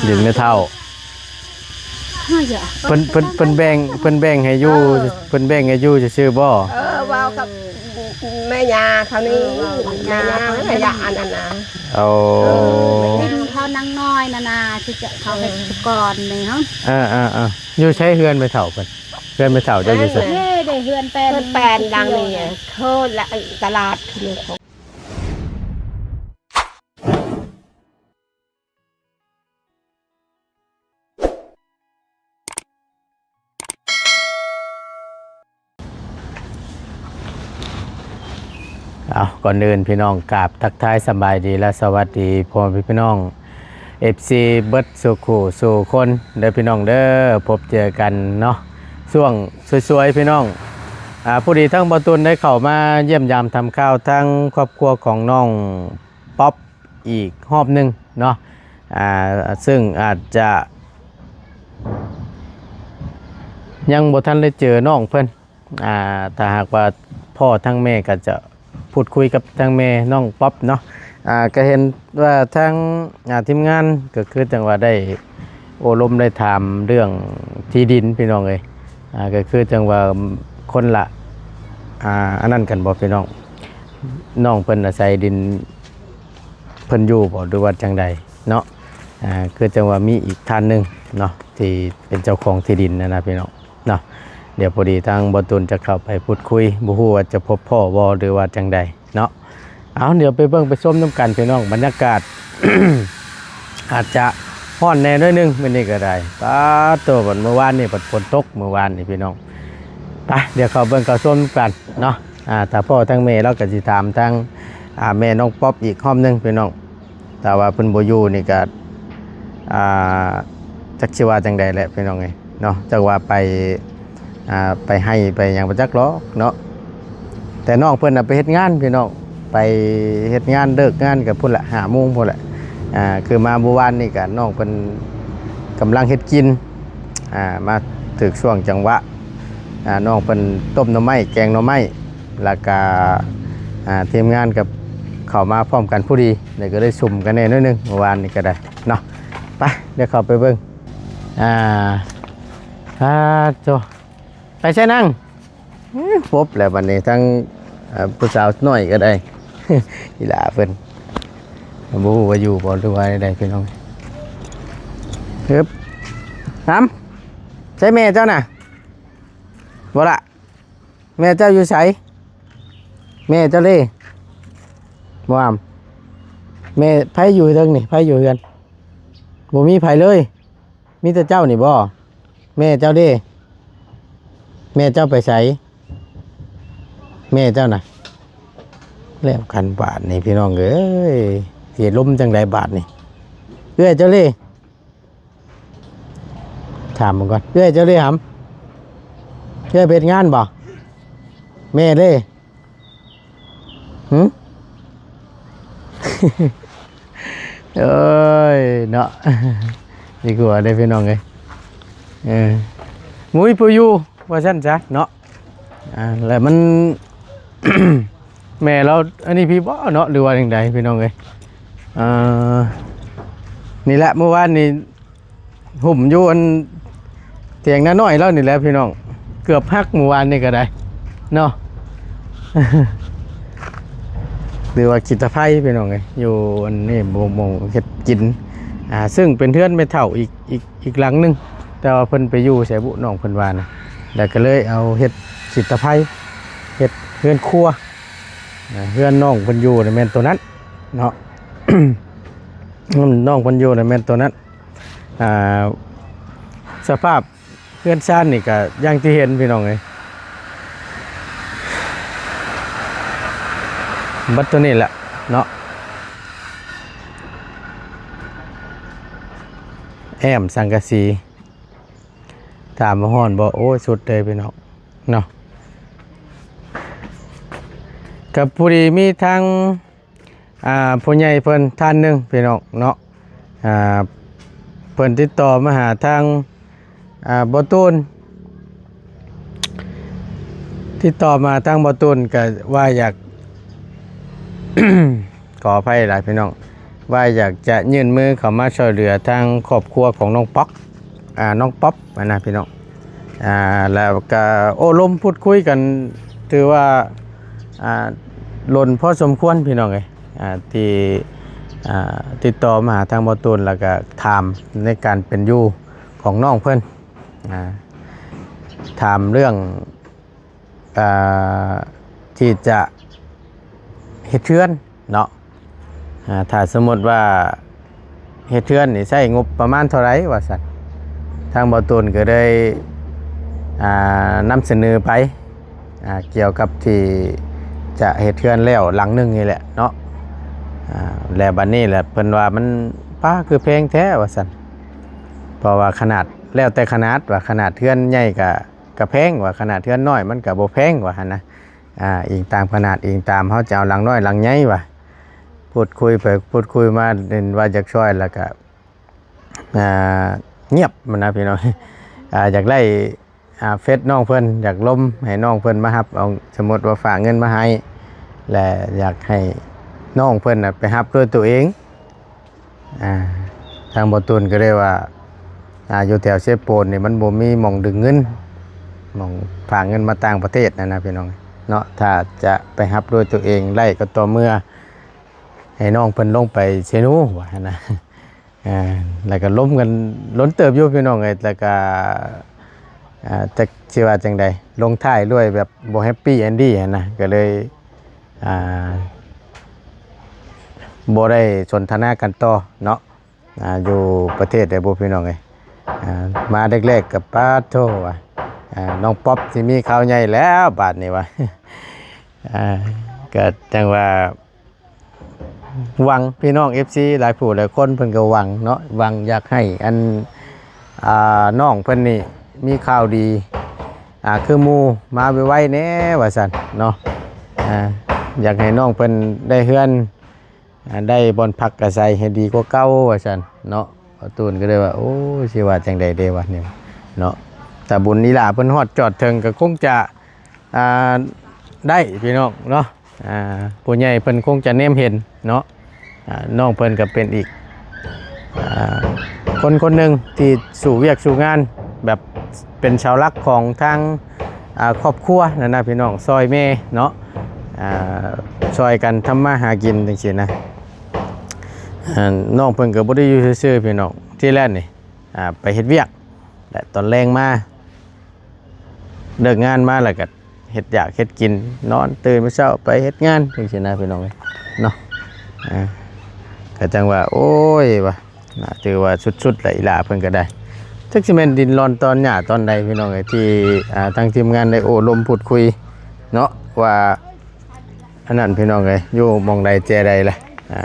ດິນແມ່ເຖົ້າ ເພິ່ນ ເພິ່ນ ເພິ່ນແບ່ງ ເພິ່ນແບ່ງໃຫ້ຢູ່ ເອີ ເພິ່ນແບ່ງໃຫ້ຢູ່ຊື່ໆບໍ່? ເອີ ເວົ້າກັບແມ່ຍ່າເຂົານີ້ ເອີ ເວົ້າກັບແມ່ຍ່າ ແມ່ຍ່າ ແມ່ຍ່າ ອັນນັ້ນນະ ໂອ້ ເອີ ດິນເຂົານາງນ້ອຍນະນາ ທີ່ຈະເຂົາເຮັດສະກ່ອນນີ້ເນາະ ເອີໆໆ ຢູ່ໃສເຮືອນແມ່ເຖົ້າເພິ່ນ? ເຮືອນແມ່ເຖົ້າເຈົ້າຢູ່ໃສ? ເດ້ ເຮືອນແປນ ເຮືອນແປນຫຼັງນີ້ ໂຄດລະຕະຫຼາດ ເອົາ ກ່ອນອື່ນພີ່ນ້ອງ ກາບທັກທາຍສະບາຍດີ ແລະ ສະຫວັດດີພໍ່ແມ່ພີ່ນ້ອງ ເອັຟຊີ ເບິດສູ່ຄູ່ສູ່ຄົນເດີພີ່ນ້ອງເດີ ພົບເຈີກັນເນາະ ຊ່ວງສວຍໆ ພີ່ນ້ອງ ອາ ພໍດີທາງບ່າວຕຸນໄດ້ເຂົ້າມາຢ້ຽມຢາມຖາມຂ່າວທາງຄອບຄົວຂອງນ້ອງ ປັອບອີກຮອບໜຶ່ງເນາະ ອ່າ ເຊິ່ງອາດຈະຍັງບໍ່ທັນໄດ້ເຈີນ້ອງເພິ່ນ ອ່າ ຖ້າຫາກວ່າພໍ້ທາງແມ່ກໍຈະພູດຄຸຍກັບທາງແມ່ນ້ອງປັອບເນາະ ອ່າ ກໍເຫັນວ່າທາງ ອ່າ ທີມງານກໍຄືຈັ່ງວ່າໄດ້ໂອ້ລົມໄດ້ຖາມເລື່ອງທີ່ດິນພີ່ນ້ອງເອີຍ ອ່າ ກໍຄືຈັ່ງວ່າຄົນລະ ອ່າ ອັນນັ້ນກັນບໍ່ພີ່ນ້ອງ ນ້ອງເພິ່ນອາໄສດິນ ເພິ່ນຢູ່ບໍ່ ຫຼືວ່າຈັ່ງໃດເນາະ ອ່າ ຄືຈັ່ງວ່າມີອີກທ່ານໜຶ່ງເນາະ ທີ່ເປັນເຈົ້າຂອງທີ່ດິນນັ້ນນະພີ່ນ້ອງເນາະ ດຽວພໍດີທາງບ່າວຕຸນຈະເຂົ້າໄປພູດຄຸຍ ບໍ່ຮູ້ວ່າຈະພົບພໍ້ບໍ່ ຫຼືວ່າຈັ່ງໃດເນາະ ເອົາ ດຽວໄປເບິ່ງໄປຊົມນຳກັນພີ່ນ້ອງ ບັນຍາກາດ ອາດຈະຮ້ອນແດ່ໜ້ອຍໜຶ່ງມື້ນີ້ກໍໄດ້ ປາດໂທ້ ບັດມື້ວານນີ້ບັດຝົນຕົກ ມື້ວານນີ້ພີ່ນ້ອງ ໄປ ດຽວເຂົ້າເບິ່ງເຂົ້າຊົມນຳກັນເນາະ ອ່າ ຖ້າພໍ້ທາງແມ່ລາວກໍຊິຖາມທາງ ອ່າ ແມ່ນ້ອງປັອບອີກຮອບໜຶ່ງພີ່ນ້ອງ ຖ້າວ່າເພິ່ນບໍ່ຢູ່ນີ້ກໍ ອ່າ ຈັກຊິວ່າຈັ່ງໃດແຫຼະພີ່ນ້ອງເອີຍເນາະ ຈັກວ່າໄປ ອ່າ ໄປໄຮ່ໄປຫຍັງບໍ່ຈັກຫຼອກເນາະ ແຕ່ນ້ອງເພິ່ນນະໄປເຮັດງານພີ່ນ້ອງ ໄປເຮັດງານເລີກງານກໍພຸ້ນລະ ຫ້າໂມງພຸ້ນລະ ອ່າ ຄືມາມື້ວານນີ້ກໍນ້ອງເພິ່ນກຳລັງເຮັດກິນ ອ່າ ມາຖືກຊ່ວງຈັງຫວະ ອ່າ ນ້ອງເພິ່ນຕົ້ມໜໍ່ໄມ້ ແກງໜໍ່ໄມ້ ແລ້ວກະ ອ່າ ທີມງານກໍເຂົ້າມາພ້ອມກັນພໍດີ ແລ້ວກໍເລີຍຊຸ່ມກັນແດ່ໜ້ອຍໜຶ່ງ ມື້ວານນີ້ກໍໄດ້ເນາະ ໄປ ດຽວເຂົ້າໄປເບິ່ງ ອ່າ ອາໂຕ ໄປໃສນາງ? ອື ພົບແລ້ວບັດນີ້ ທັງ ເອີ ຜູ້ສາວນ້ອຍກໍໄດ້ ອີຫຼ້າເພິ່ນ ບໍ່ຮູ້ວ່າຢູ່ບໍ່ ຫຼືວ່າໃດພີ່ນ້ອງ ຮຶບ ຫຳ ໃສແມ່ເຈົ້ານະ? ບໍ່ລະ ແມ່ເຈົ້າຢູ່ໃສ? ແມ່ເຈົ້າເດ້? ບໍ່ຫຳ ແມ່ ໃຜຢູ່ເທິງນີ້? ໃຜຢູ່ເຮືອນ? ບໍ່ມີໃຜເລີຍ ມີແຕ່ເຈົ້ານີ້ບໍ່? ແມ່ເຈົ້າເດ້? ແມ່ເຈົ້າໄປໃສ? ແມ່ເຈົ້ານະ ແລ້ວກັນບາດນີ້ພີ່ນ້ອງເອີຍ ຊິລົມຈັ່ງໃດບາດນີ້? ເອື້ອຍເຈົ້າເດ້? ຖາມເບິ່ງກ່ອນ ເອື້ອຍເຈົ້າເດ້ຫຳ? ເອື້ອຍໄປເຮັດງານບໍ່? ແມ່ເດ້? ຫຶ? ເອີຍເນາະ ດີກວ່າເດ້ພີ່ນ້ອງເອີຍ ເອີ ບໍ່ມີຜູ້ຢູ່ວ່າຊັ້ນຊະເນາະ ອ່າ ແລ້ວມັນ ແມ່ລາວອັນນີ້ພີ້ບໍ່ເນາະ ຫຼືວ່າຈັ່ງໃດພີ່ນ້ອງເອີຍ ອ່າ ນີ້ແຫຼະ ມື້ວານນີ້ ຫຸ້ມຢູ່ອັນຖຽງນານ້ອຍລາວນີ້ແຫຼະພີ່ນ້ອງ ເກືອບຫັກມື້ວານນີ້ກໍໄດ້ເນາະ ຫຼືວ່າຂີ້ຕະໄພພີ່ນ້ອງເອີຍ ຢູ່ອັນນີ້ໝ່ອງເຮັດກິນ ອ່າ ເຊິ່ງເປັນເຮືອນແມ່ເຖົ້າອີກ ອີກ ອີກຫຼັງໜຶ່ງ ແຕ່ວ່າເພິ່ນໄປຢູ່ໃສບຸ ນ້ອງເພິ່ນວ່ານະ ແລ້ວກໍເລີຍເອົາເຮັດຂີ້ຕະໄພ ເຮັດເຮືອນຄົວ ອ່າ ເຮືອນນ້ອງເພິ່ນຢູ່ນະແມ່ນໂຕນັ້ນເນາະ ນ້ອງເພິ່ນຢູ່ນະແມ່ນໂຕນັ້ນ ອ່າ ສະພາບເຮືອນຊານນີ້ກະຢ່າງທີ່ເຫັນພີ່ນ້ອງເອີຍ ເບິດໂຕນີ້ແຫຼະເນາະ ແອ້ມສັງກະສີ ຖາມວ່າຮ້ອນບໍ່? ໂອ້ຍ ສຸດເລີຍພີ່ນ້ອງເນາະ ກະພໍດີມີທາງ ອ່າ ຜູ້ໃຫຍ່ເພິ່ນທ່ານໜຶ່ງພີ່ນ້ອງເນາະ ອ່າ ເພິ່ນຕິດຕໍ່ມາຫາທາງ ອ່າ ບ່າວຕູນ ຕິດຕໍ່ມາທາງບ່າວຕູນ ກໍວ່າຢາກ ຂໍອະໄພຫຼາຍພີ່ນ້ອງ ວ່າຢາກຈະຍື່ນມືເຂົ້າມາຊ່ວຍເຫຼືອທາງຄອບຄົວຂອງນ້ອງປັອກ ອ່າ ນ້ອງປັອບຫັ້ນນະພີ່ນ້ອງ. ອ່າ ແລ້ວກະໂອ້ລົມພູດຄຸຍກັນ ຖືວ່າ ອ່າ ດົນພໍສົມຄວນພີ່ນ້ອງເອີຍ ອ່າ ທີ່ ອ່າ ຕິດຕໍ່ມາຫາທາງບ່າວຕູນ ແລ້ວກະຖາມໃນການເປັນຢູ່ຂອງນ້ອງເພິ່ນ ອ່າ ຖາມເລື່ອງ ອ່າ ທີ່ຈະເຮັດເຮືອນເນາະ ອ່າ ຖ້າສົມມຸດວ່າເຮັດເຮືອນນີ້ໃຊ້ງົບປະມານເທົ່າໃດວ່າຊັ້ນ ທາງບ່າວຕູນກໍເລີຍ ອ່າ ນຳສະເໜີໄປ ອ່າ ກ່ຽວກັບທີ່ຈະເຮັດເຮືອນແລ້ວຫຼັງໜຶ່ງນີ້ແຫຼະເນາະ ອ່າ ແລ້ວບັດນີ້ແຫຼະເພິ່ນວ່າມັນ ປ້າ ຄືແພງແທ້ວ່າຊັ້ນ ເພາະວ່າຂະໜາດ ແລ້ວແຕ່ຂະໜາດວ່າ ຂະໜາດເຮືອນໃຫຍ່ກະ ກະແພງວ່າ ຂະໜາດເຮືອນນ້ອຍມັນກະບໍ່ແພງວ່າຫັ້ນນະ ອ່າ ອີງຕາມຂະໜາດ ອີງຕາມເຮົາຈະເອົາຫຼັງນ້ອຍຫຼັງໃຫຍ່ວ່າ ພູດຄຸຍໄປພູດຄຸຍມາ ເຫັນວ່າຢາກຊ່ອຍ ແລ້ວກະ ອ່າ ງຽບມັນນະພີ່ນ້ອງ ອ່າ ຢາກໄດ້ ອ່າ ເຟສນ້ອງເພິ່ນ ຢາກລົມໃຫ້ນ້ອງເພິ່ນມາຮັບເອົາ ສົມມຸດວ່າຝາກເງິນມາໃຫ້ ແລະ ຢາກໃຫ້ນ້ອງເພິ່ນນະໄປຮັບດ້ວຍຕົວເອງ. ອ່າ ທາງບ່າວຕູນກໍເລີຍວ່າ ອ່າ ຢູ່ແຖວເຊໂປນນີ້ມັນບໍ່ມີໝ່ອງດຶງເງິນ ໝ່ອງຝາກເງິນມາຕ່າງປະເທດຫັ້ນນະພີ່ນ້ອງເນາະ ຖ້າຈະໄປຮັບດ້ວຍຕົວເອງໄດ້ກໍຕໍ່ເມື່ອໃຫ້ນ້ອງເພິ່ນລົງໄປເຊໂນວ່າຫັ້ນນະ ອ່າ ແລ້ວກໍລົມກັນດົນເຕີບຢູ່ພີ່ນ້ອງເອີຍ ແລ້ວກໍ ອ່າ ຈັກຊິວ່າຈັ່ງໃດ ລົງທ້າຍດ້ວຍແບບບໍ່ແຮັບປີ້ແອນດີ້ຫັ້ນນະ ກໍເລີຍ ອ່າ ບໍ່ໄດ້ສົນທະນາກັນຕໍ່ເນາະ ອ່າ ຢູ່ປະເທດໃດບໍ່ພີ່ນ້ອງເອີຍ ອ່າ ມາແລກໆກໍປາດໂທ້ວ່າ ອ່າ ນ້ອງປັອບຊິມີຂ່າວໃຫຍ່ແລ້ວບາດນີ້ວ່າ ອ່າ ກໍຈັ່ງວ່າ ຫວັງພີ່ນ້ອງເອັຟຊີຫຼາຍຜູ້ຫຼາຍຄົນເພິ່ນກໍຫວັງເນາະ ຫວັງຢາກໃຫ້ອັນ ອ່າ ນ້ອງເພິ່ນນີ້ມີຂ່າວດີ ອ່າ ຄືໝູ່ມາໄວໆແດ່ວ່າຊັ້ນເນາະ ອ່າ ຢາກໃຫ້ນ້ອງເພິ່ນໄດ້ເຮືອນ ອ່າ ໄດ້ບ່ອນພັກອາໄສໃຫ້ດີກວ່າເກົ່າວ່າຊັ້ນເນາະ. ບ່າວຕູນກໍເລີຍວ່າ ໂອ້ຍ ຊິວ່າຈັ່ງໃດເດວະນີ້ເນາະ ຖ້າບຸນອີ່ຫຼ້າເພິ່ນຮອດຈອດເຖິງກໍຄົງຈະ ອ່າ ໄດ້ພີ່ນ້ອງເນາະ ອ່າ ຜູ້ໃຫຍ່ເພິ່ນຄົງຈະແນມເຫັນເນາະ ອ່າ ນ້ອງເພິ່ນກໍເປັນອີກ ອ່າ ຄົນຄົນໜຶ່ງທີ່ສູ້ວຽກສູ້ງານ ແບບເປັນເສົາຫຼັກຂອງທາງ ອ່າ ຄອບຄົວນັ້ນນະພີ່ນ້ອງ ຊ່ອຍແມ່ເນາະ ອ່າ ຊ່ອຍກັນທຳມາຫາກິນຈັ່ງຊີ້ນະ ອ່າ ນ້ອງເພິ່ນກໍບໍ່ໄດ້ຢູ່ຊື່ໆ ພີ່ນ້ອງ ທີແລກນີ້ ອ່າ ໄປເຮັດວຽກ ແລະ ຕອນແລງມາ ເລີກງານມາແລ້ວກໍເຮັດຢາກເຮັດກິນ ນອນຕື່ນມາເຊົ້າໄປເຮັດງານ ຈັ່ງຊີ້ນະພີ່ນ້ອງເອີຍເນາະ ອ່າ ກໍຈັ່ງວ່າ ໂອ້ຍ ວ່າ ນະ ຖືວ່າສຸດໆແຫຼະ ອີ່ຫຼ້າເພິ່ນກໍໄດ້ ຈັກຊິແມ່ນດິນລອນຕອນຫຍ້າຕອນໃດພີ່ນ້ອງເອີຍ ທີ່ ອ່າ ທາງທີມງານໄດ້ໂອ້ລົມພູດຄຸຍເນາະ ວ່າ ອັນນັ້ນພີ່ນ້ອງເອີຍ ຢູ່ໝ່ອງໃດແຈໃດລະ ອ່າ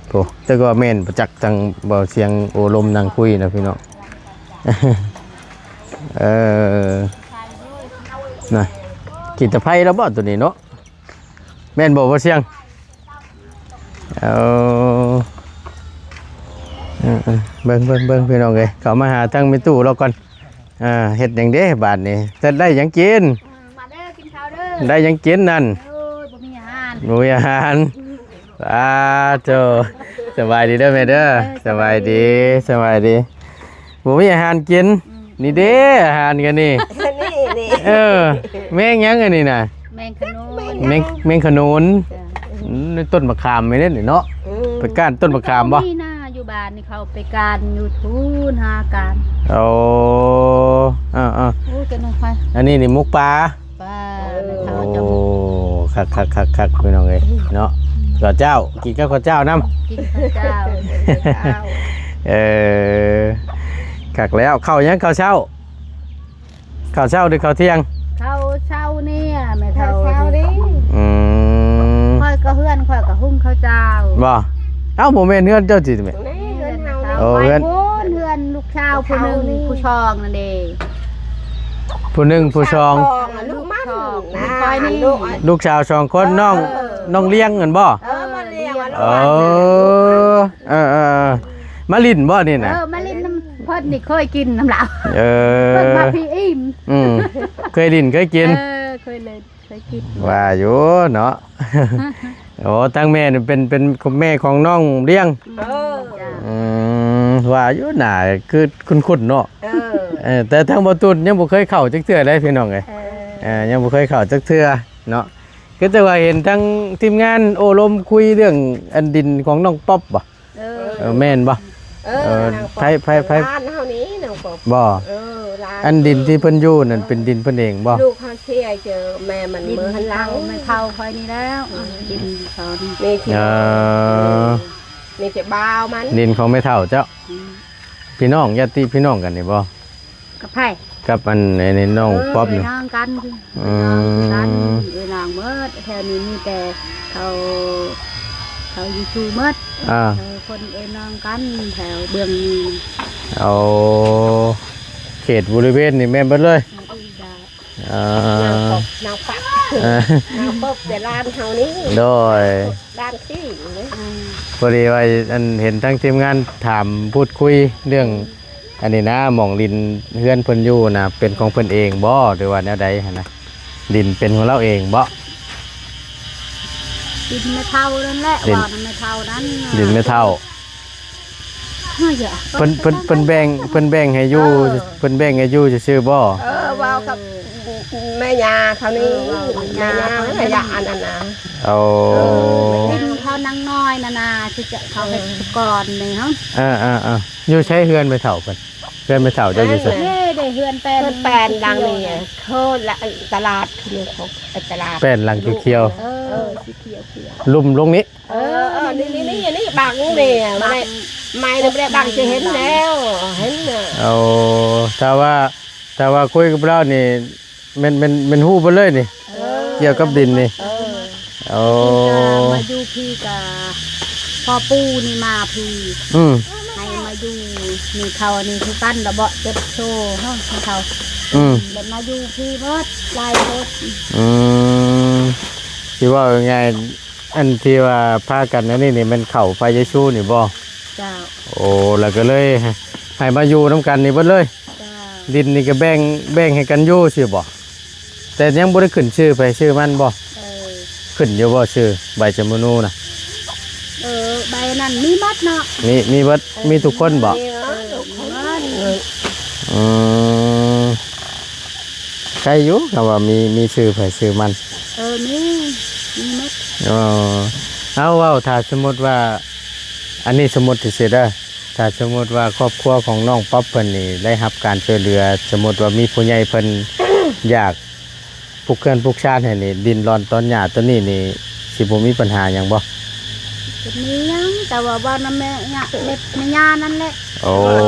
ໂອ້ ແຕ່ກໍແມ່ນປະຈັກ ທາງເບົາສຽງໂອ້ລົມນັ່ງຄຸຍນະພີ່ນ້ອງ ເອີ ນະ ກິນແຕ່ໄຟແລ້ວບໍ່ໂຕນີ້ເນາະ ແມ່ນບໍ່ ເບົາສຽງ? ເອີ ເອີໆ ເບິ່ງໆໆ ພີ່ນ້ອງເອີຍ ເຂົ້າມາຫາທາງແມ່ຕູ້ລາວກ່ອນ ອ່າ ເຮັດຫຍັງເດ້ບາດນີ້ ຈະໄດ້ຫຍັງກິນ? ມາເດີ ກິນເຂົ້າເດີ ໄດ້ຫຍັງກິນນັ້ນ? ໂອ້ຍ ບໍ່ມີອາຫານ ບໍ່ມີອາຫານ ອືມ ອ້າໂທ້ ສະບາຍດີເດີແມ່ເດີ ເອີ ສະບາຍດີ ສະບາຍດີ ສະບາຍດີ ບໍ່ມີອາຫານກິນ ອືມ ນີ້ເດ້ອາຫານກັນນີ້ ນີ້ ນີ້ ເອີ ແມງຫຍັງອັນນີ້ນະ? ແມງຂະໜູນ ແມງ ແມງຂະໜູນ ເອີ ອືມ ໃນຕົ້ນມະຂາມນີ້ເດ້ເນາະ ອືມ ໄປກ້ານຕົ້ນມະຂາມບໍ່? ມີນາຢູ່ບ້ານນີ້ ເຂົາໄປກ້ານຢູ່ພຸ້ນ ຫາກ້ານ ໂອ້ ເອີໆ ໂອ້ ເປັນຂອງໃຜ? ອັນນີ້ນີ້ໝົກປາ ປາ ເອີ ແມ່ເຖົ້າ ໂອ້ ເຈົ້າ ຄັກໆໆໆ ພີ່ນ້ອງເອີຍເນາະ ເຂົ້າເຈົ້າ ກິນກັບເຂົ້າເຈົ້ານຳ ກິນເຂົ້າເຈົ້າ ເອີ ຄັກແລ້ວ ເຂົ້າຫຍັງ ເຂົ້າເຊົ້າ? ເຂົ້າເຊົ້າຫຼືເຂົ້າທ່ຽງ? ເຂົ້າເຊົ້ານີ້ແມ່ເຖົ້າ ເຂົ້າເຊົ້ານີ້ ອືມ ຂ້ອຍກໍເຮືອນ ຂ້ອຍກໍຫຸງເຂົ້າເຈົ້າ ບໍ່? ເອົ້າ ບໍ່ແມ່ນເຮືອນເຈົ້າຕິແມ່? ນີ້ເຮືອນເຮົານີ້ ໂອ້ ເຮືອນ ເຮືອນລູກສາວຜູ້ໜຶ່ງ ຜູ້ສອງນັ້ນເດ້ ຜູ້ໜຶ່ງຜູ້ສອງ ລູກສອງ ລູກມາ ລູກສອງ ລູກຂ້ອຍນີ້ ລູກສາວສອງຄົນ ນ້ອງ ເອີ ນ້ອງລ້ຽງຫັ້ນບໍ່? ເອີ ມາລ້ຽງ ເອີ ເອີໆໆ ມາຫຼິ້ນບໍ່ນີ້ນະ? ເອີ ມາຫຼິ້ນນຳເພິ່ນນີ້ ເຄີຍກິນນຳລາວ ເອີ ເພິ່ນມາພີອີ່ມ ອືມ ເຄີຍຫຼິ້ນເຄີຍກິນ ເອີ ເຄີຍຫຼິ້ນເຄີຍກິນ ວ່າຢູ່ເນາະ ໂອ້ ທາງແມ່ນີ້ເປັນ ເປັນແມ່ຂອງນ້ອງລ້ຽງ. ເອີ ອືມ ວ່າຢູ່ໜ້າຄືຄຸ້ນໆເນາະ. ເອີ ເອີ ແຕ່ທາງບໍ່ຕຸນຍັງບໍ່ເຄີຍເຂົ້າຈັກເທື່ອເດ້ພີ່ນ້ອງເອີຍ. ເອີ ເອີ ຍັງບໍ່ເຄີຍເຂົ້າຈັກເທື່ອເນາະ. ກໍແຕ່ວ່າເຫັນທາງທີມງານໂອ້ລົມຄຸຍເລື່ອງອັນດິນຂອງນ້ອງປັອບບໍ່? ເອີ ເອີ ແມ່ນບໍ່? ເອີ ເອີ ນາງ ໃຜ ໃຜ ໃຜ ຫຼານເຮົານີ້ນາງປົອບບໍ່? ເອີ ຫຼານ ອັນດິນທີ່ເພິ່ນຢູ່ນັ້ນເປັນດິນເພິ່ນເອງບໍ່? ລູກເຮົາເສຍເຈີ ແມ່ມັນ ດິນ ເມືອຫັນຫຼັງ ເຂົາ ແມ່ເຖົ້າຂ້ອຍນີ້ແລ້ວ. ອືມ ດິນເຂົານີ້ ນີ້ ເອີ ນີ້ຈະບ່າວມັນ ດິນຂອງແມ່ເຖົ້າເຈົ້າ. ອືມ ພີ່ນ້ອງ ຍາດຕິພີ່ນ້ອງກັນນີ້ບໍ່? ກັບໃຜ? ກັບອັນ ອັນນີ້ນ້ອງ ເອີ ປັອບນີ້ ເອື້ອຍນ້ອງກັນ. ອືມ ເອື້ອຍນ້ອງກັນ ເອື້ອຍນ້ອງໝົດ ແຖວນີ້ມີແຕ່ເຂົາ ເຂົາຢູ່ຊູ່ໝົດ. ອ່າ ເອີ ຄົນເອື້ອຍນ້ອງກັນແຖວເບື້ອງນີ້. ເອົາ ເຂດບໍລິເວນນີ້ແມ່ນເບິດເລີຍ. ເອີ ເອີ ນາງປົອບ ນາງປັອບ ເອີ ນາງປົອບແຕ່ຫຼານເຮົານີ້. ໂດຍ ຫຼານຂີ້ນີ້. ອືມ ພໍດີວ່າອັນເຫັນທາງທີມງານຖາມພູດຄຸຍເລື່ອງ ອັນນີ້ນະ ໝ່ອງດິນເຮືອນເພິ່ນຢູ່ນະ ເປັນຂອງເພິ່ນເອງບໍ່ ຫຼືວ່າແນວໃດຫັ້ນນະ? ດິນເປັນຂອງລາວເອງບໍ່? ດິນແມ່ເຖົ້ານັ້ນແຫຼະ ດິນ ເວົ້ານຳແມ່ເຖົ້ານັ້ນ ດິນແມ່ເຖົ້າ. ເອີ ເພິ່ນ ເພິ່ນ ເພິ່ນແບ່ງ ເພິ່ນແບ່ງໃຫ້ຢູ່ ເອີ ເພິ່ນແບ່ງໃຫ້ຢູ່ຊື່ໆບໍ່? ເອີ ເວົ້າກັບແມ່ຍ່າເຂົານີ້ ເອີ ເວົ້າກັບແມ່ຍ່າ ແມ່ຍ່າ ເພິ່ນ ແມ່ຍ່າອັນນັ້ນນະ. ໂອ້ ເອີ ດິນເຂົານາງນ້ອຍນະນາ ທີ່ຈະເຂົາເຮັດ ເອີ ກ່ອນນີ້ເນາະ. ເອີໆໆ ຢູ່ໃສເຮືອນແມ່ເຖົ້າເພິ່ນ? ເຮືອນແມ່ເຖົ້າເຈົ້າຢູ່ໃສ? ເອີ ເດ້ ເຮືອນແປນ ເຮືອນແປນຫຼັງນີ້ ໂຄດລະຕະຫຼາດ ຕະຫຼາດ ແປນຫຼັງຂຽວໆ. ເອີ ເອີ ສີຂຽວໆ ລຸ່ມລົງນີ້. ເອີ ເອີ ນີ້ ນີ້ ນີ້ບັງນີ້ ບັງ ໄມ້ນີ້ບໍ່ໄດ້ບັງ ຈະເຫັນແລ້ວ ເຫັນນະ. ໂອ້ ຖ້າວ່າ ຖ້າວ່າຄຸຍກັບລາວນີ້ ແມ່ນ ແມ່ນ ແມ່ນຮູ້ເບິດເລີຍນີ້. ເອີ ກ່ຽວກັບດິນນີ້. ເອີ ໂອ້ ມາຢູ່ພີ້ກະພໍ່ປູ່ນີ້ມາພີ້. ອືມ ໃຫ້ມາຢູ່ນີ້ ເຂົານີ້ຄືກັນລະເບາະ ເຈັບໂຊເນາະເຂົາ. ອືມ ແລ້ວມາຢູ່ພີ້ເບິດຫຼາຍຄົນ. ອືມ ຊິເວົ້າງ່າຍ ອັນທີ່ວ່າພາກັນອັນນີ້ນີ້ແມ່ນເຂົ້າພະເຢຊູນີ້ບໍ່? ເຈົ້າ. ໂອ້ ແລ້ວກໍເລີຍໃຫ້ມາຢູ່ນຳກັນນີ້ເບິດເລີຍ. ເຈົ້າ. ດິນນີ້ກໍແບ່ງ ແບ່ງໃຫ້ກັນຢູ່ຊີ້ບໍ່? ແຕ່ຍັງບໍ່ໄດ້ຂຶ້ນຊື່ໃຜຊື່ມັນບໍ່? ເອີ ຂຶ້ນຢູ່ບໍ່ຊື່ໃບສຳມະໂນນະ? ເອີ ໃບນັ້ນມີໝົດເນາະ. ມີ ມີເບິດ. ເອີ ມີທຸກຄົນບໍ່? ມີ ເອີ ມີໝົດ. ອືມ ໃຄຢູ່ ຄຳວ່າມີ ມີຊື່ໃຜຊື່ມັນ. ເອີ ມີ ມີໝົດ. ອໍ ເອົາ ເວົ້າ ຖ້າສົມມຸດວ່າ ອັນນີ້ສົມມຸດຊື່ໆເດີ ຖ້າສົມມຸດວ່າຄອບຄົວຂອງນ້ອງປັອບເພິ່ນນີ້ໄດ້ຮັບການຊ່ວຍເຫຼືອ ສົມມຸດວ່າມີຜູ້ໃຫຍ່ເພິ່ນຢາກ ປູກເຮືອນປູກຊານໃຫ້ນີ້ ດິນລອນຕອນຫຍ້າຕົວນີ້ນີ້ ຊິບໍ່ມີປັນຫາຫຍັງບໍ່? ບໍ່ມີຫຍັງ ແຕ່ວ່າເວົ້ານຳແມ່ຍ່າ ແມ່ ແມ່ຍ່ານັ້ນແຫຼະ. ໂອ້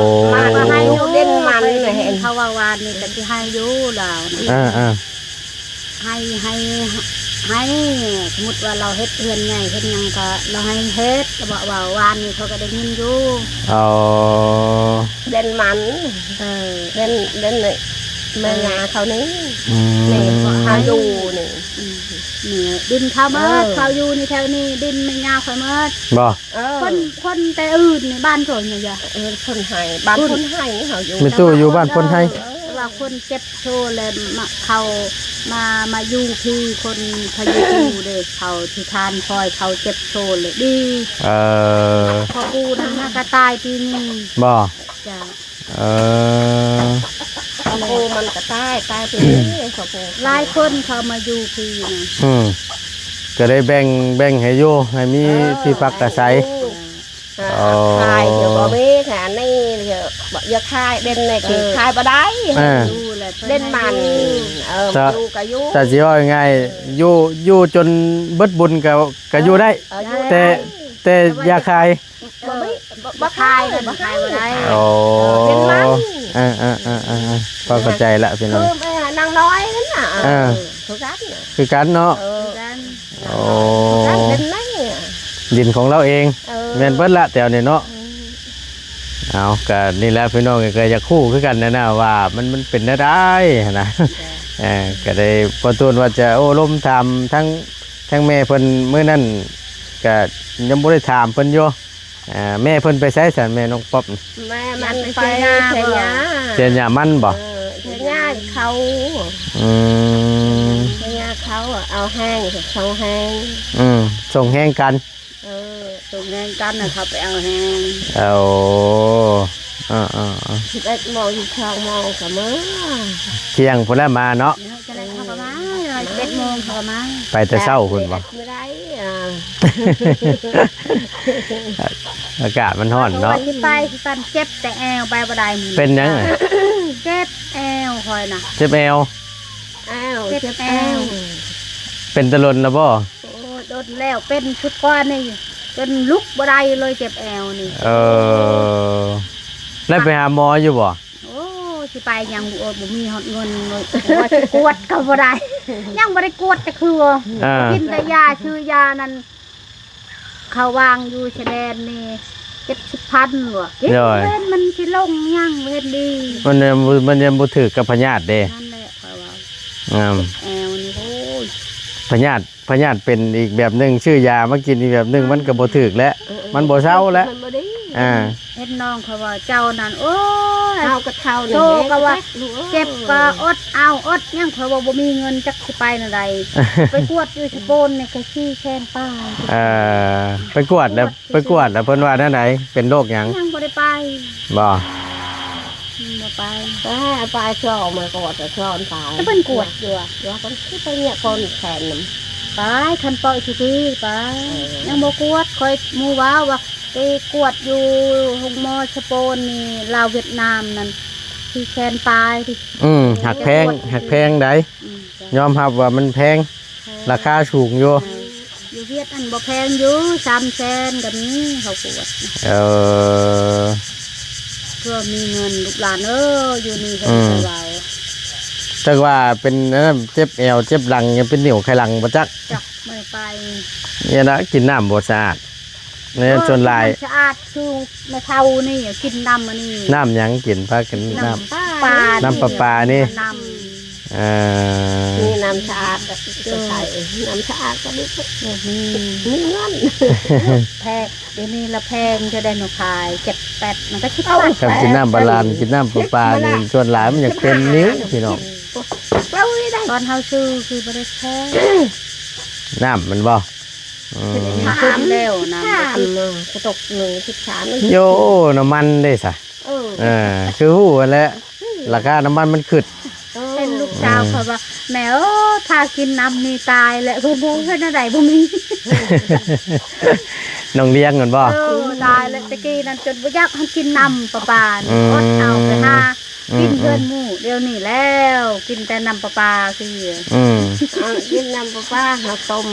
ມາກໍໃຫ້ຢູ່ ເດັ່ນມັນນະ ເຫັນເຂົາວ່າວານນີ້ກໍຊິໃຫ້ຢູ່ລາວນະ. ເອີໆ ໃຫ້ ໃຫ້ ໃຫ້ ສົມມຸດວ່າລາວເຮັດເຮືອນໃຫຍ່ເຮັດຫຍັງກໍລາວໃຫ້ເຮັດ ລາວເວົ້າວ່າວານນີ້ເຂົາກໍໄດ້ຍິນຢູ່. ອໍ ເດັ່ນມັນ. ເອີ ເດັ່ນ ເດັ່ນແມ່ຍ່າເຂົານີ້. ອືມ ນີ້ເຂົາຢູ່ນີ້. ອືມ ນີ້ດິນເຂົາເບິດ. ເອີ ເຂົາຢູ່ນີ້ແຖວນີ້ດິນແມ່ຍ່າຂ້ອຍເບິດ. ບໍ່? ເອີ ຄົນ ຄົນແຕ່ອື່ນນີ້ບ້ານໂຕນີ້ຢະ. ເອີ ຄົນໄຮ ບ້ານຄົນໄຮເຮົາຢູ່. ແມ່ຕູ້ຢູ່ບ້ານຄົນໄຮ. ເອີ ແຕ່ວ່າຄົນເຈັບໂຊແລ້ວມາ ເຂົາມາ ມາຢູ່ພີ້ ຄົນພະເຢຊູເດ້ ເຂົາທີ່ທານຄອຍ ເຂົາເຈັບໂຊແລ້ວດີ. ເອີ ພໍ່ປູ່ນັ້ນຫາກະຕາຍປີນີ້. ບໍ່? ເຈົ້າ. ເອີ ພໍ່ປູ່ມັນກໍຕາຍ ຕາຍທີ່ນີ້ ພໍ່ປູ່. ຫຼາຍຄົນເຂົ້າມາຢູ່ພີ້ນະ. ອືມ ກໍໄດ້ແບ່ງ ແບ່ງໃຫ້ຢູ່ ໃຫ້ມີ ເອີ ທີ່ພັກອາໄສ. ເອີ ເອີ ຂາຍກໍບໍ່ມີ ຂາຍອັນນີ້ກໍບໍ່ຢາກຂາຍ ເດັ່ນນີ້ກໍ ເອີ ຂາຍບໍ່ໄດ້. ເອີ ເດັ່ນມັນ. ເອີ ຢູ່ກໍຢູ່. ຖ້າຊິເວົ້າງ່າຍໆ ເອີ ຢູ່ ຢູ່ຈົນເບິດບຸນກໍ ກໍຢູ່ໄດ້. ເອີ ຢູ່ໄດ້ ແຕ່ ແຕ່ຢ່າຂາຍ. ບໍ່ມີ ບໍ່ ບໍ່ຂາຍ ບໍ່ຂາຍບໍ່ໄດ້. ອໍ ເອີ ເຫັນມັນ. ເອີໆໆໆ ພໍເຂົ້າໃຈລະພີ່ນ້ອງ. ຄືນາງນ້ອຍນັ້ນນະ. ເອີ ເອີ ຄືກັນນະ ຄືກັນເນາະ. ເອີ ຄືກັນ. ໂອ້ ຄືກັນ ເປັນໄງ ດິນຂອງລາວເອງ. ເອີ ແມ່ນເບິດລະແຖວນີ້ເນາະ. ເອີ ເອົາ ກະນີ້ແຫຼະພີ່ນ້ອງ ກະຢາກຮູ້ຄືກັນນະນະ ວ່າມັນ ມັນເປັນແນວໃດຫັ້ນນະ. ເອີ ກະໄດ້ພໍຕົວນວ່າຈະໂອ້ລົມຖາມທັງ ທາງແມ່ເພິ່ນ ມື້ນັ້ນກະຍັງບໍ່ໄດ້ຖາມເພິ່ນຢູ່. ອ່າ ແມ່ເພິ່ນໄປໃສຊັ້ນ ແມ່ນ້ອງປັອບ? ແມ່ມັນໄປ ໄປເສຍຫຍ້າ ເສຍຫຍ້າມັນບໍ່? ເອີ ເສຍຫຍ້າເຂົາ. ອືມ ເສຍຫຍ້າເຂົາ. ເອົາ ເອົາແຮງ ສົ່ງແຮງ ອືມ ສົ່ງແຮງກັນ ເອີ ສົ່ງແຮງກັນນະ ເຂົາໄປເອົາແຮງ ເອົາ ເອີ ເອີ ເອີ ສິບເອັດໂມງ ສິບສອງໂມງກໍມາ ທ່ຽງພຸ້ນແຫຼະມາເນາະ ເອີ ຈັ່ງໃດເຂົາກໍມາ ສິບເອັດໂມງເຂົາກໍມາ ໄປແຕ່ເຊົ້າພຸ້ນບໍ່? ມື້ໃດ ອ່າ ອາກາດມັນຮ້ອນເນາະ ວ່າຊິໄປ ຊິປັ່ນ ເຈັບແຕ່ແອວ ໄປບໍ່ໄດ້ມື້ນີ້ ເປັນຫຍັງ? ເຈັບແອວຂ້ອຍນະ ເຈັບແອວ ອ້າວ ເຈັບແອວ ເຈັບແອວ ເປັນແຕ່ດົນແລ້ວບໍ່? ໂອ້ຍ ດົນແລ້ວ ເປັນຊຸດກ່ອນນີ້ ຈົນລຸກບໍ່ໄດ້ເລີຍ ເຈັບແອວນີ້ ເອີ ແລ້ວໄປຫາໝໍຢູ່ບໍ່? ໂອ້ ຊິໄປຫຍັງ ໂອ້ຍ ບໍ່ມີຮອດເງິນເລີຍ ວ່າຊິກວດກໍບໍ່ໄດ້ ຍັງບໍ່ໄດ້ກວດຈັກເທື່ອ ອ່າ ກິນແຕ່ຢາ ຊື້ຢານັ້ນ ເຂົາວາງຢູ່ຊາຍແດນນີ້ ເຈັດສິບພັນ ວ່າ ກິນ ໂດຍ ເຫັນມັນຊິລົງຫຍັງ ບໍ່ເຫັນດີ ມັນຍັງບໍ່ ມັນຍັງບໍ່ຖືກກັບພະຍາດເດ້ ນັ້ນແຫຼະຂ້ອຍວ່າ ງາມ ແອວນີ້ ໂອ້ຍ ພະຍາດ ພະຍາດເປັນອີກແບບໜຶ່ງ ຊື້ຢາມາກິນອີກແບບໜຶ່ງ ມັນກໍບໍ່ຖືກແຫຼະ ເອີໆ ມັນບໍ່ເຊົາແຫຼະ ມັນບໍ່ດີ ອ່າ ເຫັນນ້ອງເຂົາວ່າ ເຈົ້ານັ້ນ ໂອ້ຍ ເຮົາກໍເຖົ້າແລ້ວ ໂຕກໍວ່າ ເຈັບກໍອົດເອົາ ອົດຫຍັງ ເຂົາວ່າບໍ່ມີເງິນຈັກຊິໄປແນວໃດ ໄປກວດຢູ່ສະໂປນນີ້ກໍສີ່ແສນປາຍ ເອີ ໄປກວດແລ້ວ ໄປກວດແລ້ວເພິ່ນວ່າແນວໃດ? ເປັນໂລກຫຍັງ? ຍັງບໍ່ໄດ້ໄປ ບໍ່? ບໍ່ໄປ ໄປ ໄປຊອກມາກວດ ຊອກຕາ ແຕ່ເພິ່ນກວດຢູ່ ວ່າເພິ່ນຄືໄປເນຍ ຄົນແຂນນຳ ໄປ ຄັນເປີາະຊິໄປ ເອີ ຍັງບໍ່ກວດ ຂ້ອຍ ໝູ່ເວົ້າວ່າ ໄປກວດຢູ່ໂຮງໝໍສະໂປນນີ້ ລາວຫວຽດນາມນັ້ນ ສີ່ແສນປາຍ ອືມ ຫັກແພງ ຫັກແພງໃດ໋ ອືມ ຍອມຮັບວ່າມັນແພງ ແພງ ລາຄາສູງຢູ່ ເອີ ຢູ່ຫວຽດອັນບໍ່ແພງຢູ່ ສາມແສນກໍມີ ເຂົາກວດ ເອີ ເພື່ອມີເງິນ ລູກຫຼານເອີຍ ຢູ່ນີ້ເພິ່ນ ອືມ ເວົ້າ ຈັກວ່າເປັນອັນນັ້ນ ເຈັບແອວ ເຈັບຫຼັງ ຍັງເປັນນິ້ວໄຂຫຼັງບໍ່ຈັກ ຈັກ ບໍ່ໄດ້ໄປ ນີ້ນະ ກິນນ້ຳບໍ່ສະອາດ ແມ່ນ ເອີ ສ່ວນຫຼາຍ ກິນນ້ຳສະອາດ ຄືແມ່ເຖົ້ານີ້ກິນນ້ຳອັນນີ້ ນ້ຳຫຍັງກິນ? ພາກັນນ້ຳ ນ້ຳປະປາ ນ້ຳປະປານີ້ ນ້ຳ ເອີ ມີນ້ຳສະອາດກໍໃຊ້ ນ້ຳສະອາດກໍມີ ມີ ມີເງິນ ແພງ ດຽວນີ້ລະແພງ ຈະໄດ້ມາຂາຍເຈັດແປດ ມັນກໍສິບບາດ ຄັນກິນນ້ຳບາລານ ກິນນ້ຳປະປານີ້ ສ່ວນຫຼາຍມັນຢາກເປັນນິ້ວ ພີ່ນ້ອງ ຕອນເຮົາຊື້ຄືບໍ່ໄດ້ແພງ ນ້ຳມັນບໍ່? ອືມ ສິບສາມ ແລ້ວນະ ສິບສາມ ກະຕົກໜຶ່ງ ສິບສາມ ໂຍ ນ້ຳມັນເດ້ຊະ ເອີ ເອີ ຄືຮູ້ຫັ້ນແຫຼະ ລາຄານ້ຳມັນມັນຂຶ້ນ ເອີ ເຫັນລູກສາວ ເອີ ຂ້ອຍວ່າ ແມ່ເອີຍ ພາກິນນ້ຳນີ້ຕາຍແລ້ວ ເພິ່ນວ່າເຮັດແນວໃດບໍ່ມີ ນ້ອງລຽງຫັ້ນບໍ່? ເອີ ຕາຍແລ້ວ ແຕ່ກີ້ນັ້ນຈົນບໍ່ຢາກໃຫ້ກິນນ້ຳປະປານີ້ ອືມ ອົດເອົາໄປຫາ ອືມ ກິນເຮືອນໝູ່ ດຽວນີ້ແລ້ວ ກິນແຕ່ນ້ຳປະປາຄື ອືມ ເອົາກິນນ້ຳປະປາ ເຮົາຕົ້ມ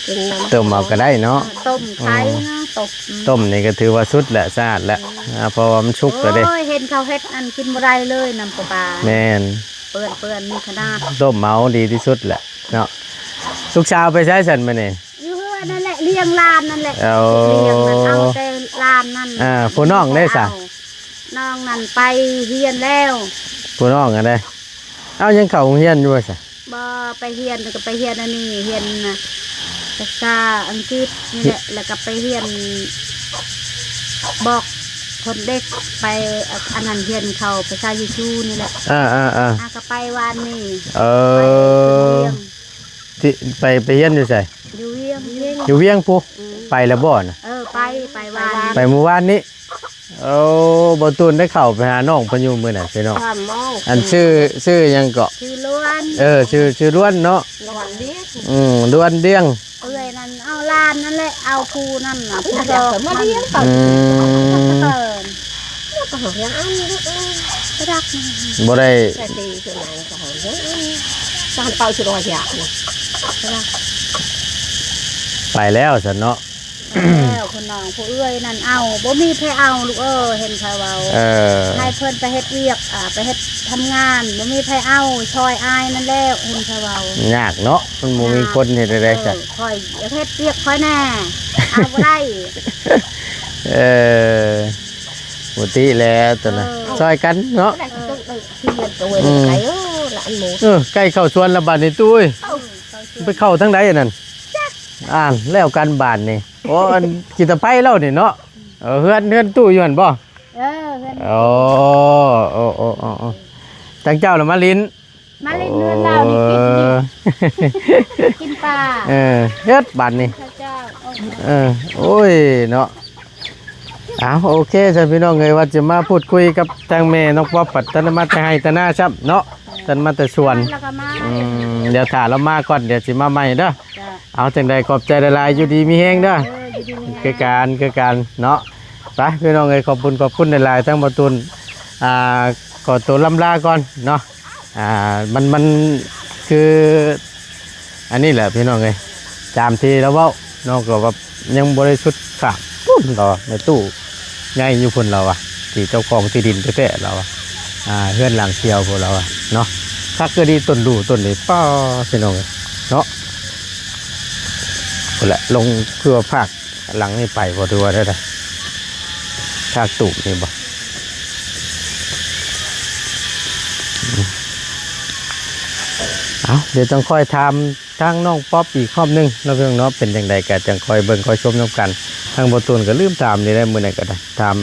ກິນນ້ຳ ຕົ້ມເອົາກໍໄດ້ເນາະ ຕົ້ມໄຂ່ ອືມ ນະ ຕົ້ມ ອືມ ຕົ້ມນີ້ກໍຖືວ່າສຸດແຫຼະ ສະອາດແຫຼະ ອືມ ອ່າ ເພາະວ່າມັນສຸກແລ້ວເດ້ ໂອ້ຍ ເຫັນເຂົາເຮັດນັ້ນກິນບໍ່ໄດ້ເລີຍ ນ້ຳປະປາ ແມ່ນ ເປື້ອນ ເປື້ອນນີ້ຂະໜາດ ຕົ້ມເອົາດີທີ່ສຸດແຫຼະເນາະ ລູກສາວໄປໃສຊັ້ນມື້ນີ້? ຢູ່ເຮືອນນັ້ນແຫຼະ ລ້ຽງຫຼານນັ້ນແຫຼະ ເອົາ ລ້ຽງນັ້ນ ເອົາແຕ່ຫຼານນັ້ນ ອ່າ ຜູ້ນ້ອງເດ້ຊະ? ນ້ອງນັ້ນໄປຮຽນແລ້ວ ຜູ້ນ້ອງອັນໃດ? ເອົາ ຍັງເຂົ້າໂຮງຮຽນຢູ່ບໍ່ຊະ? ບໍ່ ໄປຮຽນ ກໍໄປຮຽນອັນນີ້ ຮຽນພາສາອັງກິດນີ້ແຫຼະ ແລ້ວກໍໄປຮຽນບອກຄົນເດັກ ໄປອັນນັ້ນ ຮຽນເຂົ້າພາສາເຢຊູນີ້ແຫຼະ ອ່າໆໆ ອ່າ ກໍໄປວານນີ້ ເອີ ໄປ ທີ່ໄປ ໄປຮຽນຢູ່ໃສ? ຢູ່ວຽງ ຢູ່ວຽງພຸ້ນ ອືມ ໄປແລ້ວບໍ່ນະ? ເອີ ໄປ ໄປວານ ໄປມື້ວານນີ້ ໂອ້ ບໍ່ຕູນໄດ້ເຂົ້າໄປຫານ້ອງເພິ່ນຢູ່ມື້ນັ້ນພີ່ນ້ອງ ອັນຊື່ ຊື່ຫຍັງເກາະ? ຊື່ລ້ວນ ເອີ ຊື່ ຊື່ລ້ວນເນາະ ລ້ວນດຽງ ອືມ ລ້ວນດຽງ ເອື້ອຍນັ້ນເອົາຫຼານນັ້ນແຫຼະ ເອົາຜູ້ນັ້ນນະ ຜູ້ດອກນັ້ນ ອືມ ແລ້ວກໍຫາກຍັງອັນ ບໍ່ໄດ້ ແຕ່ຕີຄືນັ້ນກໍຫາກຍັງອັນ ສາມເປົາຊິຮ້ອຍຢາກນະ ໄປແລ້ວຊັ້ນເນາະ ແລ້ວຄົນນ້ອງຜູ້ເອື້ອຍນັ້ນເອົາ ບໍ່ມີໃຜເອົາລູກເອີຍ ເຫັນເຂົາເວົ້າ ເອີ ໃຫ້ເພິ່ນໄປເຮັດວຽກ ອ່າ ໄປເຮັດທຳງານ ບໍ່ມີໃຜເອົາ ຊ່ອຍອ້າຍນັ້ນແລ້ວ ເຫັນເຂົາເວົ້າ ຍາກເນາະ ມັນບໍ່ມີຄົນເຮັດໄດ້ ເອີ ຊະ ຂ້ອຍຢາກເຮັດວຽກຂ້ອຍແດ່ ເອົາບໍ່ໄດ້ ເອີ ບໍ່ຕິແລ້ວຕົວນະ ເອີ ຊ່ອຍກັນເນາະ ເອີ ອືມ ເອີ ໃກ້ເຂົ້າສວນແລ້ວບາດນີ້ຕູ້ເອີຍ ເອີ ໄປເຂົ້າທາງໃດອັນນັ້ນ ຈັກ ອ່ານ ແລ້ວກັນບາດນີ້ ໂອ້ ອັນກິດຕະໄພລາວນີ້ເນາະ ເອີ ເຮືອນ ເຮືອນຕູ້ຢູ່ຫັ້ນບໍ່? ເອີ ເຮືອນ ໂອ້ ໂອ້ ໂອ້ ໂອ້ ໂອ້ ທາງເຈົ້າລະມາຫຼິ້ນ ມາຫຼິ້ນເຮືອນລາວນີ້ກິນ ເອີ ກິນປາ ເອີ ເຮັດບາດນີ້ ເຂົາເຈົ້າ ເອີ ໂອ້ຍເນາະ. ອ້າວ ໂອເຄຊັ້ນພີ່ນ້ອງເອີຍ ວ່າຈະມາພູດຄຸຍກັບທາງແມ່ນ້ອງປັອບ ພັດທັນໄດ້ມາແຕ່ໄຮ່ແຕ່ນາຊ້ຳເນາະ ທັນມາແຕ່ສວນ ແລ້ວກໍມາ ອືມ ດຽວຖ້າລາວມາກ່ອນ ດຽວຊິມາໃໝ່ເດີ. ເອົາ ຈັ່ງໃດຂອບໃຈຫຼາຍໆ ຢູ່ດີມີແຮງເດີ. ເອີ ຢູ່ດີມີແຮງ ຄືກັນ ຄືກັນເນາະ. ໄປພີ່ນ້ອງເອີຍ ຂອບຄຸນ ຂອບຄຸນຫຼາຍໆ ທັງບ່າວຕູນ ອ່າ ຂໍຕົວລ່ຳລາກ່ອນເນາະ. ອ່າ ມັນ ມັນຄື ອັນນີ້ແຫຼະພີ່ນ້ອງເອີຍ ຕາມທີ່ລາວເວົ້າເນາະ ກໍແບບຍັງບໍ່ໄດ້ສຸດຂາດ ພຸ້ນລາວວ່າ ແມ່ຕູ້ໃຫຍ່ຢູ່ພຸ້ນລາວວ່າ ທີ່ເຈົ້າຂອງທີ່ດິນແທ້ໆລາວວ່າ ອ່າ ເຮືອນຫຼັງດຽວພຸ້ນລາວວ່າເນາະ. ຄັກກໍດີ ຕົ້ນດູຕົ້ນນີ້ ປ້າ ພີ່ນ້ອງເອີຍເນາະ. ພຸ້ນແຫຼະ ລົງເພື່ອພາກ ຫຼັງນີ້ໄປບໍ່ ຫຼືວ່າແນວໃດ? ພາກຕູບນີ້ບໍ່? ເອົ້າ ດຽວຈັ່ງຄ່ອຍຖາມທາງນ້ອງປັອບອີກຮອບໜຶ່ງເນາະ ພີ່ນ້ອງເນາະ. ເປັນຈັ່ງໃດກໍຈັ່ງຄ່ອຍເບິ່ງຄ່ອຍຊົມນຳກັນ. ທາງບ່າວຕູນກໍລືມຖາມນີ້ແຫຼະ ມື້ນັ້ນກໍໄດ້ຖາມ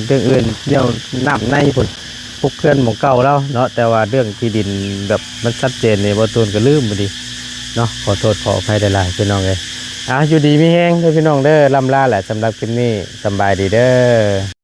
ເລື່ອງອື່ນ ແນວນ້ຳໃນພຸ້ນ ປຸກເຮືອນໝ່ອງເກົ່າແລ້ວເນາະ. ແຕ່ວ່າເລື່ອງທີ່ດິນແບບມັນຊັດເຈນນີ້ ບ່າວຕູນກໍລືມພໍດີເນາະ. ຂໍໂທດຂໍອະໄພຫຼາຍໆ ພີ່ນ້ອງເອີຍ. ອ່າ ຢູ່ດີມີແຮງເດີພີ່ນ້ອງເດີ. ລ່ຳລາແຫຼະ ສຳລັບຄລິບນີ້ ສຳບາຍດີເດີ.